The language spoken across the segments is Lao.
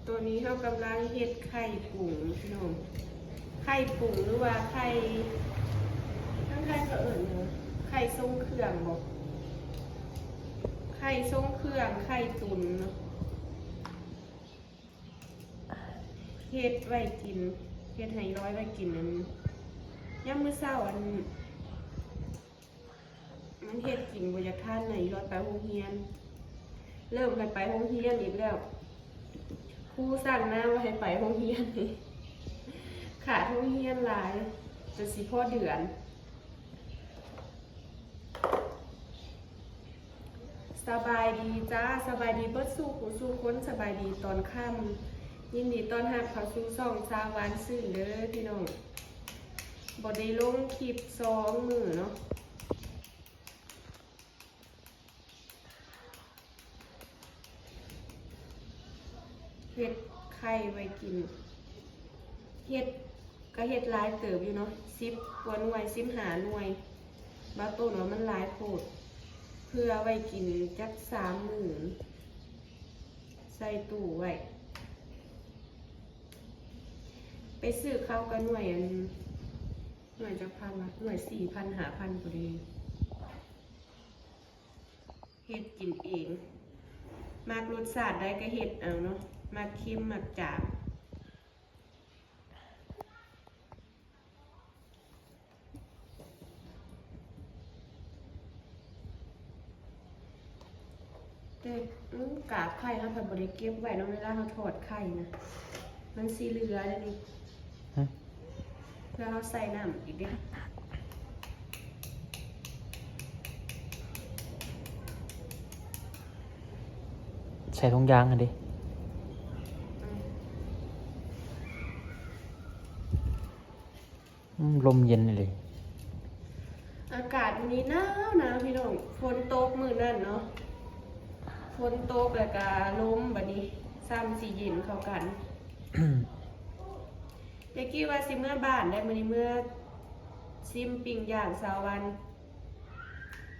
ຕົວນີ້ເຮົາກຳລັງເຮັດໄຂ່ປຸງພີ່ນ້ອງ ໄຂ່ປຸງ ຫຼືວ່າໄຂ່ ທາງໄທເຂົາເອີ້ນຫຍັງ ໄຂ່ຊົງເຄື່ອງບໍ ໄຂ່ຊົງເຄື່ອງ ໄຂ່ຕຸນເນາະ ເຮັດໄວ້ກິນ ເຮັດໃຫ້ອີ່ຫຼອຍໄວ້ກິນ ອັນ ຍາມມື້ເຊົ້າ ອັນ ມັນເຮັດກິນບໍ່ຢາກທານນະ ອີ່ຫຼອຍໄປໂຮງຮຽນ ເລີ່ມໃຫ້ໄປໂຮງຮຽນອີກແລ້ວ ຄູສັ່ງນາວ່າໃຫ້ໄປໂຮງຮຽນ ຂາດໂຮງຮຽນຫຼາຍ ຈົນຊິພໍເດືອນ. ສະບາຍດີຈ້າ ສະບາຍດີເບິດສູ່ຜູ້ສູ່ຄົນ ສະບາຍດີຕອນຄ່ຳ ຍິນດີຕ້ອນຮັບເຂົ້າສູ່ຊ່ອງຊາວຫວານຊື່ນເດີພີ່ນ້ອງ ບໍ່ໄດ້ລົງຄລິບສອງມື້ເນາະ ເຮັດໄຂ່ໄວ້ກິນ ເຮັດ ກະເຮັດຫຼາຍເຕີບຢູ່ເນາະ ສິບກວ່າໜ່ວຍ ສິບຫ້າໜ່ວຍ ບາໂຕນວ່າມັນຫຼາຍໂພດ ເພື່ອໄວ້ກິນຈັກສາມມື້ ໃສ່ຕູ້ໄວ້ ໄປຊື້ເຂົ້າກະໜ່ວຍ ອັນ ໜ່ວຍຈັກພັນວະ ໜ່ວຍສີ່ພັນ ຫ້າພັນພໍດີ ເຮັດກິນເອງ ມັກລົດຊາດໃດກະເຮັດເອົາເນາະ ມັກເຄັມ ມັກຈາງ ແຕ່ ອືມ ກາບໄຂ່ເຮົາພັດບໍ່ໄດ້ເກັບໄວ້ເນາະ ເວລາເຮົາທອດໄຂ່ນະ ມັນຊິເຫຼືອເດ້ນີ້ ຮະ? ແລ້ວເຮົາໃສ່ນ້ຳອີກເດ້ ໃສ່ຖົງຢາງຫັ້ນເດ້ ອືມ ອືມ ລົມເຢັນອີ່ຫຼີ ອາກາດມື້ນີ້ໜາວໆ ພີ່ນ້ອງ ຝົນຕົກມື້ນັ້ນເນາະ ຝົນຕົກແລ້ວກະລົມ ບາດນີ້ຊ້ຳຊິເຢັນເຂົ້າກັນ. ແຕ່ກີ້ວ່າຊິເມືອບ້ານໄດ໋ ມື້ນີ້ເມືອຊິມປີ້ງຍ່າງສາວວັນ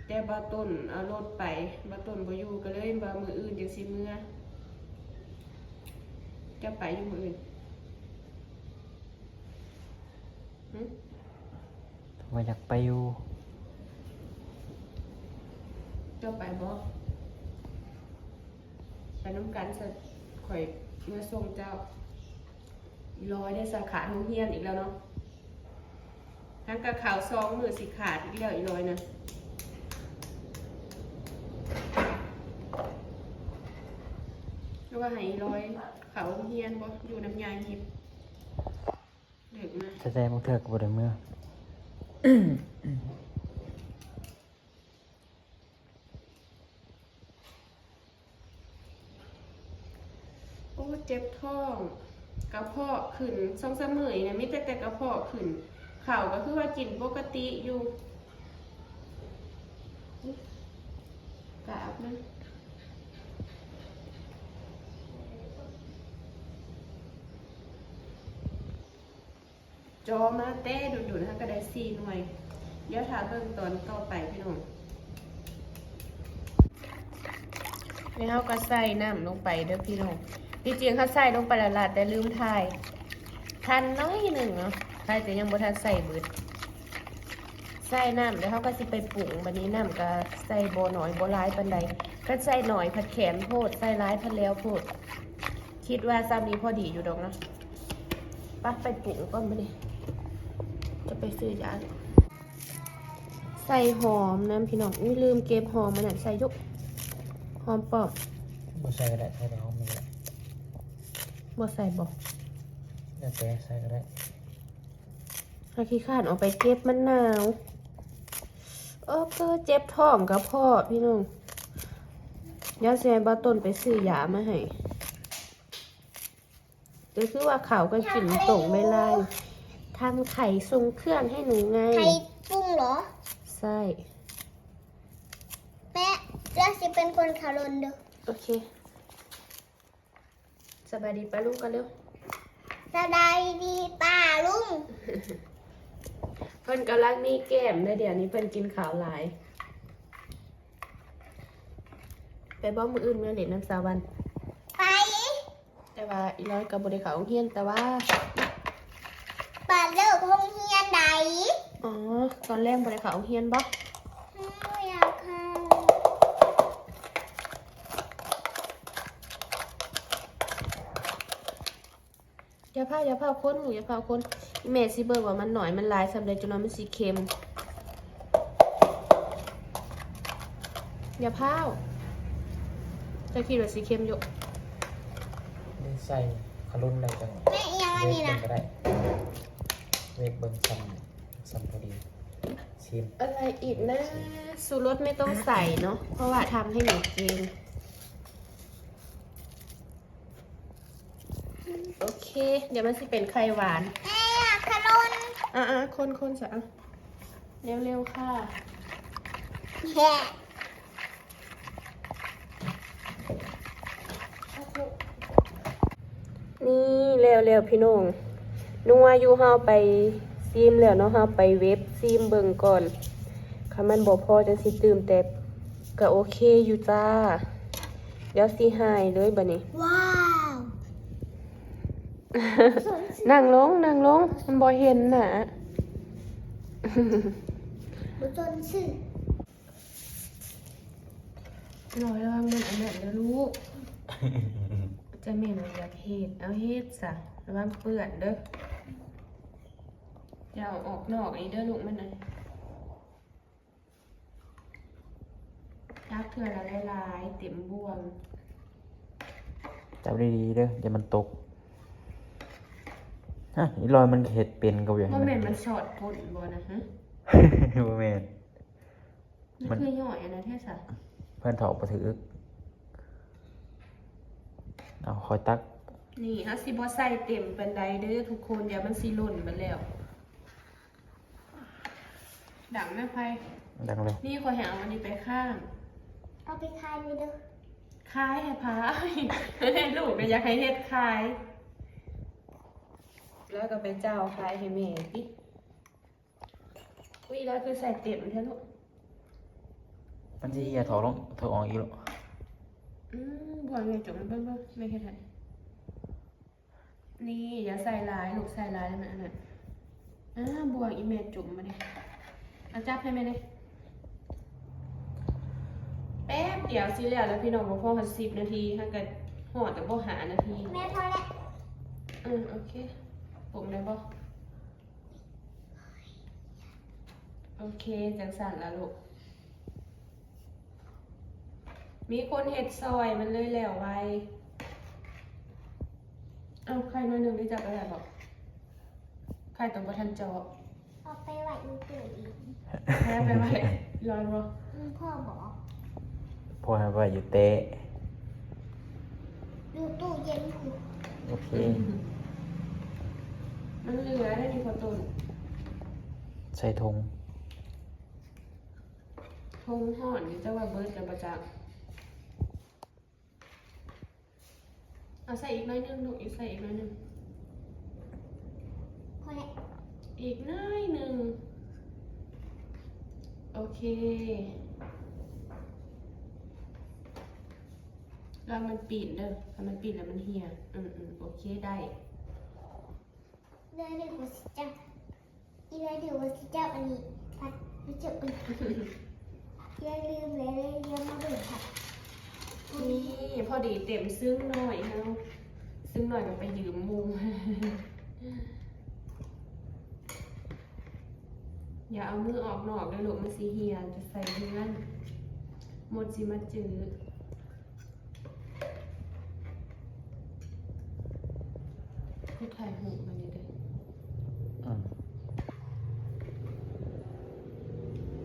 ແຕ່ບ່າວຕົ້ນເອົາລົດໄປ ບ່າວຕົ້ນບໍ່ຢູ່ ກະເລີຍວ່າມື້ອື່ນຈັ່ງຊິເມືອ. ຈະໄປຢູ່ມື້ອື່ນ? ຫຶ? ວ່າຢາກໄປຢູ່. ເຈົ້າໄປບໍ່? ໄປນຳກັນຊະ ຂ້ອຍເມືອສົ່ງເຈົ້າ. ອີ່ຫຼອຍໄດ້ສາຂາໂຮງຮຽນອີກແລ້ວເນາະ. ຫາກະເຂົ້າສອງມື້ຊິຂາດອີກແລ້ວ ອີ່ຫຼອຍນະ. ຫຼືວ່າໃຫ້ອີ່ຫຼອຍເຂົ້າໂຮງຮຽນບໍ່? ຢູ່ນຳຍາຍຮິບ. ເລີກມາ. ແທ້ໆ ບາງເທື່ອກະບໍ່ໄດ້ເມືອ. ໂອ້ ເຈັບທ້ອງ ກະເພາະຂຶ້ນ ສອງສາມມື້ນີ້ນະ ມີແຕ່ ແຕ່ກະເພາະຂຶ້ນ. ເຂົ້າກະຄືວ່າກິນປົກກະຕິຢູ່. ກາບມັນ ຈໍມາແຕ່ດົນໆ ເຮົາກະໄດ້ສີ່ໜ່ວຍ. ດຽວຖ້າເບິ່ງຕອນຕໍ່ໄປພີ່ນ້ອງ. ແລ້ວເຮົາກະໃສ່ນ້ຳລົງໄປເດີພີ່ນ້ອງ. ທີ່ຈິງເຮົາໃສ່ລົງໄປຫຼາຍໆ ແຕ່ລືມຖ່າຍ. ທັນໜ້ອຍໜຶ່ງເນາະ ໄຂ່ແຕ່ຍັງບໍ່ທັນໃສ່ເບິດ. ໃສ່ນ້ຳ ແລ້ວເຮົາກະຊິໄປປຸງ. ບາດນີ້ນ້ຳກະໃສ່ບໍ່ໜ້ອຍບໍ່ຫຼາຍປານໃດ. ຄັນໃສ່ໜ້ອຍພັດແຂນໂພດ ໃສ່ຫຼາຍພັດແຫຼວໂພດ. ຄິດວ່າຊ່ຳນີ້ພໍດີຢູ່ດອກເນາະ. ປະ ໄປປຸງກ່ອນບາດນີ້ ຈະໄປຊື້ຢາ. ໃສ່ຫອມນຳພີ່ນ້ອງ. ອຸ້ຍ ລືມເກັບຫອມອັນນັ້ນໃສ່ຢູ່. ຫອມປ້ອມ. ບໍ່ໃສ່ກະໄດ້ ໃສ່ແຕ່ຫອມນີ້ກະໄດ້. ບໍ່ໃສ່ບໍ? ແລ້ວແຕ່ ໃສ່ກະໄດ້. ເຮົາຂີ້ຄ້ານອອກໄປເກັບ ມັນໜາວ. ໂອ້ ກະເຈັບທ້ອງກະເພາະພີ່ນ້ອງ. ດຽວຊິໃຫ້ບ່າວຕົ້ນໄປຊື້ຢາມາໃຫ້. ກະຄືວ່າເຂົາກະກິນຕົງເວລາ. ທຳໄຂ່ຊົງເຄື່ອງໃຫ້ໜູໄງ. ໄຂ່ປຸງເຫຼືອ? ໃຊ່. ແມ່ ເຈົ້າຊິເປັນຄົນຂາລົນເດີ. ໂອເຄ. ສະບາຍດີປ້າລຸງກ່ອນເລັວ. ສະບາຍດີປ້າລຸງ. ເພິ່ນກຳລັງມີແກ້ມເດີ ດຽວນີ້ເພິ່ນກິນເຂົ້າຫຼາຍ. ໄປບໍ່? ມື້ອື່ນເມືອຫຼິ້ນນຳສາວວັນ ໄປ ແຕ່ວ່າອີຫຼອຍກໍບໍ່ໄດ້ເຂົ້າໂຮງຮຽນ ແຕ່ວ່າ ປາເລີກໂຮງຮຽນໃດ? ອໍ ຕອນແລງບໍ່ໄດ້ເຂົ້າໂຮງຮຽນບໍ່? ອືມ ບໍ່ຢາກເຂົ້າ. ຢ່າພ້າວ ຢ່າພ້າວຄົນລູກ ຢ່າພ້າວຄົນ. ອີ່ແມ່ຊິເບິ່ງວ່າມັນໜ້ອຍມັນຫຼາຍສ່ຳໃດ ຈັກໜ່ອຍມັນຊິເຄັມ. ຢ່າພ້າວ. ເຈົ້າຄິດວ່າຊິເຄັມຢູ່? ນີ້ໃສ່ຂະລຸນໄດ້ຈັງ ແມ່ ອີ່ຫຍັງອັນນີ້ນະ? ເວັບເບິ່ງກໍໄດ້ ເວັບເບິ່ງສ່ຳ ສ່ຳພໍດີ. ຊີມ ອະໄລອີກນະ? ຊູລົດໄມ່ຕ້ອງໃສ່ເນາະ ເພາະວ່າທຳໃຫ້ໝູເອງ. ໂອເຄ ດຽວມັນຊິເປັນໄຂ່ຫວານ. ແມ່ ຂະລຸນ. ອ່າໆ ຄົນໆ ຊະ ເອົາ ເລັວໆ ຄ່ະ. ນີ້ແລ້ວໆ ພີ່ນ້ອງ ນົວຢູ່ ເຮົາໄປຊີມແລ້ວເນາະ ເຮົາໄປເວັບຊີມເບິ່ງກ່ອນ ຄັນມັນບໍ່ພໍຈັ່ງຊິຕື່ມ ແຕ່ກໍໂອເຄຢູ່ຈ້າ. ດຽວຊິຫາຍເລີຍບາດນີ້. ວ້າວ ນັ່ງລົງ ນັ່ງລົງ ມັນບໍ່ເຫັນໜ້າ. ບໍ່ສົນຊື່. ລອຍລະວັງມັນອັນນັ້ນເດີລູກ. ຈະແມ່ນວ່າຢາກເຮັດ ເອົາເຮັດຊະ ລະວັງເປື້ອນເດີ. ຢ່າເອົາອອກນອກອີກເດີລູກ ມັນອັນ ຕັກເທື່ອລະຫຼາຍໆ ເຕັມບ່ວງ. ຈັບດີໆ ເດີ ຢ່າມັນຕົກ. ຮະ ອີຫຼອຍມັນເຮັດເປັນກໍຢ່າງ ບໍ່ແມ່ນມັນຊອດກົ້ນບໍ່ນະ? ຮະ ບໍ່ແມ່ນ. ມັນ ມັນຄືຫຍ້ອຍອັນນັ້ນແທ້ຊະ ເພິ່ນຖອກບໍ່ຖືກ. ເອົາ ຄ່ອຍຕັກ. ນີ້ ເຮົາຊິບໍ່ໃສ່ເຕັມປານໃດເດີທຸກຄົນ ດຽວມັນຊິຫຼົ່ນເບິດແລ້ວ. ດັງແມ່ໄຟ ດັງເລີຍ. ນີ້ຂ້ອຍໃຫ້ເອົາອັນນີ້ໄປຄ້າງ ເອົາໄປຂາຍນີ້ເດີ. ຂາຍໃຫ້ພາ ໃຫ້ລູກກໍຢາກໃຫ້ເຮັດຂາຍ ແລ້ວກໍໄປເຈົ້າຂາຍໃຫ້ແມ່ຕິ. ອຸ້ຍ ລະຄືໃສ່ເຕັມແທ້ລູກ. ມັນຊິເຫື່ອຖອກລົງ ຖອກອອກອີກລູກ. ອືມ ບ່ວງແມ່ຈົມ ເບິ່ງໆ ແມ່ເຮັດໃຫ້. ນີ້ ຢ່າໃສ່ຫຼາຍລູກ ໃສ່ຫຼາຍແລ້ວມັນອັນນັ້ນ. ອາ ບ່ວງອີ່ແມ່ຈົມມາເດ້. ເອົາຈັບໃຫ້ແມ່ເດ້. ແປັບດຽວຊິແລ້ວລະພີ່ນ້ອງ ບໍ່ພໍຮອດສິບນາທີ ຫາກະຮອດແຕ່ບໍ່ຫ້ານາທີ. ແມ່ ພໍແລ້ວ. ເອີ ໂອເຄ ປົງໄດ້ບໍ່? ໂອເຄ ຈັ່ງຊັ້ນລະລູກ ມີຄົນເຮັດຊ່ອຍ ມັນເລີຍແລ້ວໄວ. ເອົາ ໄຂ່ໜ້ອຍໜຶ່ງໄດ້ຈັບໄປໄວ້ບໍ່? ໄຂ່ໂຕບໍ່ທັນເຈາະ ເອົາໄປໄວ້ຢູ່ຕູ້ອີກ. ໃຫ້ເອົາໄປໄວ້ ລອຍບໍ່? ອືມ ພໍ່ບອກ ພໍ່ໃຫ້ໄວ້ຢູ່ແຕ້ ຢູ່ຕູ້ເຢັນພຸ້ນ. ໂອເຄ ມັນເຫຼືອໄດ້ນີ້ພໍ່ຕົ້ນ ໃສ່ຖົງ ຖົງຮ້ອນຢູ່ ແຕ່ວ່າເບິດແລ້ວບໍ່ຈັກ. ເອົາໃສ່ອີກໜ້ອຍໜຶ່ງລູກ ອີກ ໃສ່ອີກໜ້ອຍໜຶ່ງ. ພໍແລ້ວ ອີກໜ້ອຍໜຶ່ງ. ໂອເຄ ລະວັງມັນປີ້ນເດີ ຖ້າມັນປີ້ນແລ້ວມັນເຫ່ຍ. ອືມໆ ໂອເຄ ໄດ້. ເດີ ເດີ ກູຊິຈັບ ອີເດີ ເດີ ກູຊິຈັບອັນນີ້ ພັດ ກູຈັບອັນນີ້. ຢ່າລືມເດີ ເດີ ມາເບິ່ງພັດ. ນີ້ ພໍດີເຕັມຊຶ້ງນ້ອຍເຮົາ ຊຶ້ງນ້ອຍກໍໄປຢືມໝູ່. ຢ່າເອົາມືອອກນອກເດີລູກ ມັນຊິເຫ່ຍ ຈະໃສ່ເຮືອນ ມົດຊິມາຈື່. ເຮັດຖ່າຍຮູບມານີ້ເດີ. ອືມ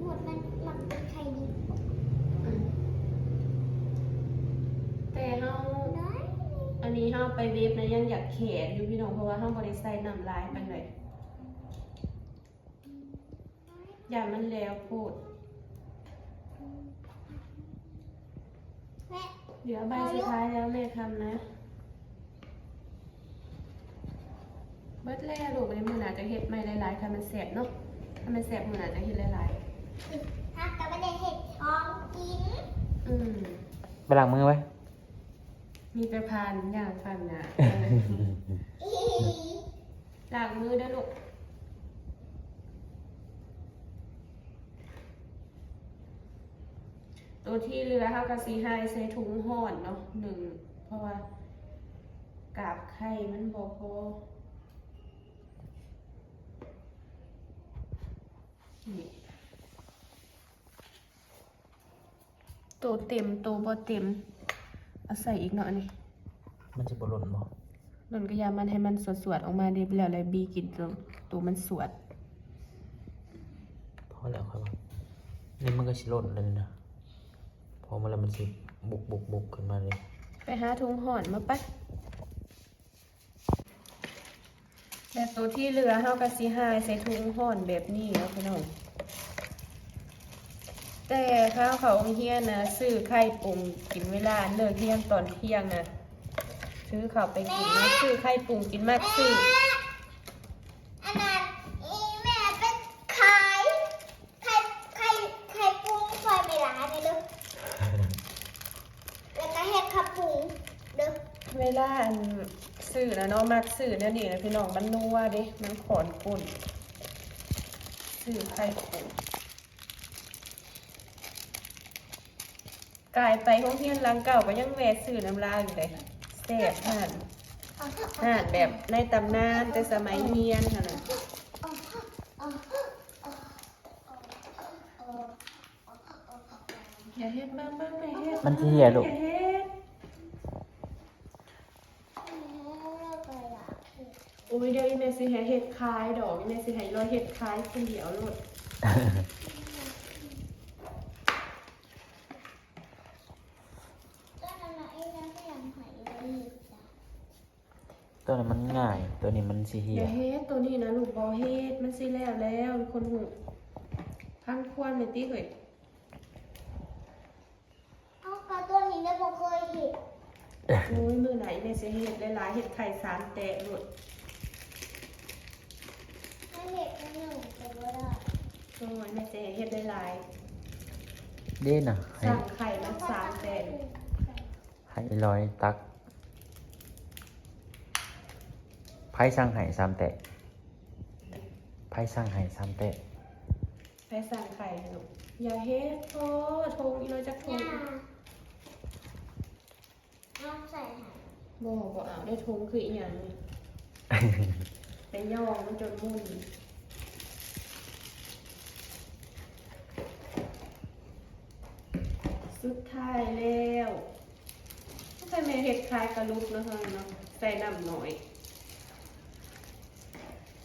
ໝົດມັນມັກເປັນໄຂ່ດິບ. ອືມ ແຕ່ເຮົາ ອັນນີ້ເຮົາໄປເວັບນະ ຍັງຢາກແຂນຢູ່ພີ່ນ້ອງ ເພາະວ່າເຮົາບໍ່ໄດ້ໃສ່ນ້ຳຫຼາຍປານໃດ. ຢ້ານມັນແຫຼວໂພດ. ແມ່ ເຫຼືອໃບສຸດທ້າຍແລ້ວແມ່ທຳນະ. ເບິດແລ້ວລູກ ມື້ໜ້າຈະເຮັດໃໝ່ຫຼາຍໆ ຄັນມັນແຊບເນາະ. ຄັນມັນແຊບ ມື້ໜ້າຈະເຮັດຫຼາຍໆ. ເຮົາກໍບໍ່ໄດ້ເຮັດຂອງກິນ. ອືມ. ໄປລ້າງມືໄວ້. ມີແຕ່ຜ່ານ ຍ່າງຜ່ານໜ້າ. ລ້າງມືເດີລູກ. ໂຕທີ່ເຫຼືອເຮົາກໍຊິຫ່າຍໃສ່ຖົງຮ້ອນເນາະ ໜຶ່ງ ເພາະວ່າກາບໄຂ່ມັນບໍ່ພໍ. ນີ້ ໂຕເຕັມ ໂຕບໍ່ເຕັມ ເອົາໃສ່ອີກເນາະ ອັນນີ້. ມັນຊິບໍ່ຫຼົ່ນບໍ່? ຫຼົ່ນກໍຢ່າມັນ ໃຫ້ມັນສວດໆອອກມາເດ້ ແລ້ວແຫຼະບີກິນໂຕ ໂຕມັນສວດ. ພໍແລ້ວ ຂ້ອຍວ່າ ນີ້ມັນກໍຊິຫຼົ່ນແລ້ວນີ້ນະ ພໍມາແລ້ວມັນຊິບຸກໆໆຂຶ້ນມາເລີຍ. ໄປຫາຖົງຮ້ອນມາໄປ. ແລະໂຕທີ່ເຫຼືອເຮົາກໍຊິຫ່າຍໃສ່ຖົງຮ້ອນແບບນີ້ເນາະພີ່ນ້ອງ. ແຕ່ຄາວເຂົ້າໂຮງຮຽນນະ ຊື້ໄຂ່ປຸງກິນເວລາເລີກຮຽນຕອນທ່ຽງນະ ຊື້ເຂົ້າໄປກິນນະ ຊື້ໄຂ່ປຸງກິນ ມັກຊື້. ອັນນັ້ນ ອີແມ່ໄປຂາຍ ໄຂ່ ໄຂ່ ໄຂ່ປຸງຊ່ອຍແມ່ຫຼາແດ່ເດີ ແລ້ວກໍເຮັດເຂົ້າປຸງເດີ. ເວລາອັນຊື້ນະເນາະ ມັກຊື້ແນວນີ້ນະພີ່ນ້ອງ ມັນນົວເດ້ ມັນຂອນກົ້ນ. ຊື້ໄຂ່ປຸງ ກາຍໄປໂຮງຮຽນຫຼັງເກົ່າກໍຍັງແວ່ຊື້ນຳລາວຢູ່ເດ້ ແຊບ ຮ້ານ ຮ້ານແບບໃນຕຳນານແຕ່ສະໄໝຮຽນຫັ້ນນະ. ຢ່າເຮັດ ເບິ່ງ ເບິ່ງ ແມ່ເຮັດ ມັນຊິເຫື່ອລູກ ຢ່າເຮັດ. ໂອ້ຍ ດຽວອີແມ່ຊິໃຫ້ເຮັດຂາຍດອກ ອີແມ່ຊິໃຫ້ລອຍເຮັດຂາຍຄົນດຽວໂລດ. ຕົວນັ້ນມັນງ່າຍ ຕົວນີ້ມັນຊິເຫື່ອ. ຢ່າເຮັດຕົວນີ້ນະລູກ ບໍ່ເຮັດ ມັນຊິແລ້ວແລ້ວ ຄົນຫູພັງຄວານແມ່ຕິເຮີ້ຍ. ເອົາ ກະຕົວນີ້ແຫຼະບໍ່ເຄີຍເຮັດ. ໂອ້ຍ ມື້ໜ້າອີແມ່ຊິເຮັດຫຼາຍໆ ເຮັດໄຂ່ສາມແຕະໂລດ. ໃຫ້ເຮັດໜ້ອຍໜຶ່ງກໍບໍ່ໄດ້. ໂອ້ຍ ແມ່ຊິໃຫ້ເຮັດຫຼາຍໆ ເດ້ນະ ໃຫ້ ສັ່ງໄຂ່ມາສາມແຕະ ໃຫ້ອີລອຍຕັກ. ໃຜສັ່ງໃຫ້ສາມແຕະ? ໃຜສັ່ງໃຫ້ສາມແຕະ? ໃຜສັ່ງໄຂ່ໃຫ້ລູກ? ຢ່າເຮັດ ໂທ້ ຖົງອີລອຍຈັກຖົງ. ເອົາໃສ່ໃຫ້. ບໍ່ ບໍ່ເອົາເດ້ ຖົງຄືອີຫຍັງນີ້? ໄປຍ່ອງມັນຈົນໝຸ່ນ. ສຸດທ້າຍແລ້ວ ໃຫ້ແມ່ເຮັດຂາຍກະຫຼຸບເນາະເຮົາເນາະ ໃສ່ນ້ຳໜ້ອຍ.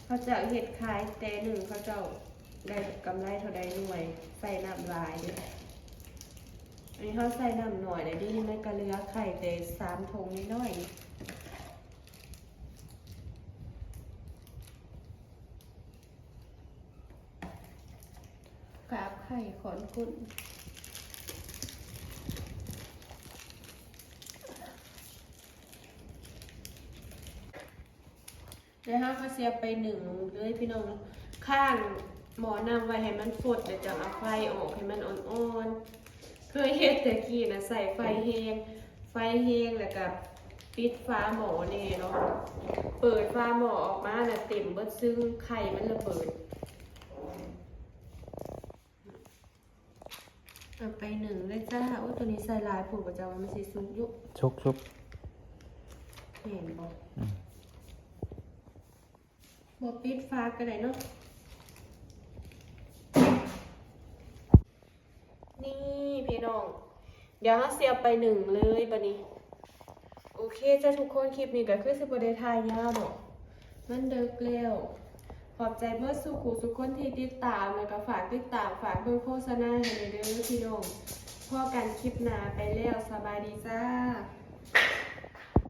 ເຂົາເຈົ້າເຮັດຂາຍແຕ່ໜຶ່ງ ເຂົາເຈົ້າໄດ້ກຳໄລເທົ່າໃດໜ່ວຍ ໃສ່ນ້ຳຫຼາຍເດ້. ອັນນີ້ເຮົາໃສ່ນ້ຳໜ້ອຍແລ້ວ ດຽວນີ້ມັນກະເຫຼືອໄຂ່ແຕ່ສາມຖົງນ້ອຍໆ. ກາບໄຂ່ຂອນກຸ້ນ. ແລ້ວເຮົາກໍຊິເອົາໄປໜຶ້ງເລີຍພີ່ນ້ອງເນາະ. ຄ້າງໝໍ້ນ້ຳໄວ້ໃຫ້ມັນຟົດ ແລ້ວຈັ່ງເອົາໄຟອອກໃຫ້ມັນອ່ອນໆ. ເຄີຍເຮັດແຕ່ກີ້ນະ ໃສ່ໄຟແຮງ ໄຟແຮງ ແລ້ວກໍປິດຝາໝໍ້ແນ່ເນາະ. ເປີດຝາໝໍ້ອອກມານະ ເຕັມເບິດຊຶ້ງ ໄຂ່ມັນລະເບີດ. ເອົາໄປໜຶ້ງເລີຍຈ້າ. ໂອ້ຍ ໂຕນີ້ໃສ່ຫຼາຍໂພດ ບໍ່ເຈົ້າວ່າມັນຊິສຸກຢູ່? ສຸກໆ. ແມ່ນບໍ່? ອືມ. ບໍ່ປິດຝາກໍໄດ້ເນາະ. ນີ້ພີ່ນ້ອງ ດຽວເຮົາຊິເອົາໄປໜຶ້ງເລີຍບາດນີ້. ໂອເຄຈ້າທຸກຄົນ ຄລິບນີ້ກໍຄືຊິບໍ່ໄດ້ຖ່າຍຍາວດອກ ມັນເດິກແລ້ວ. ຂອບໃຈເບິດສູ່ຜູ້ສູ່ຄົນທີ່ຕິດຕາມ ແລ້ວກໍຝາກຕິດຕາມ ຝາກເບິ່ງໂຄສະນາໃຫ້ແດ່ເດີພີ່ນ້ອງ. ພໍ້ກັນຄລິບໜ້າ ໄປແລ້ວ ສະບາຍດີຈ້າ.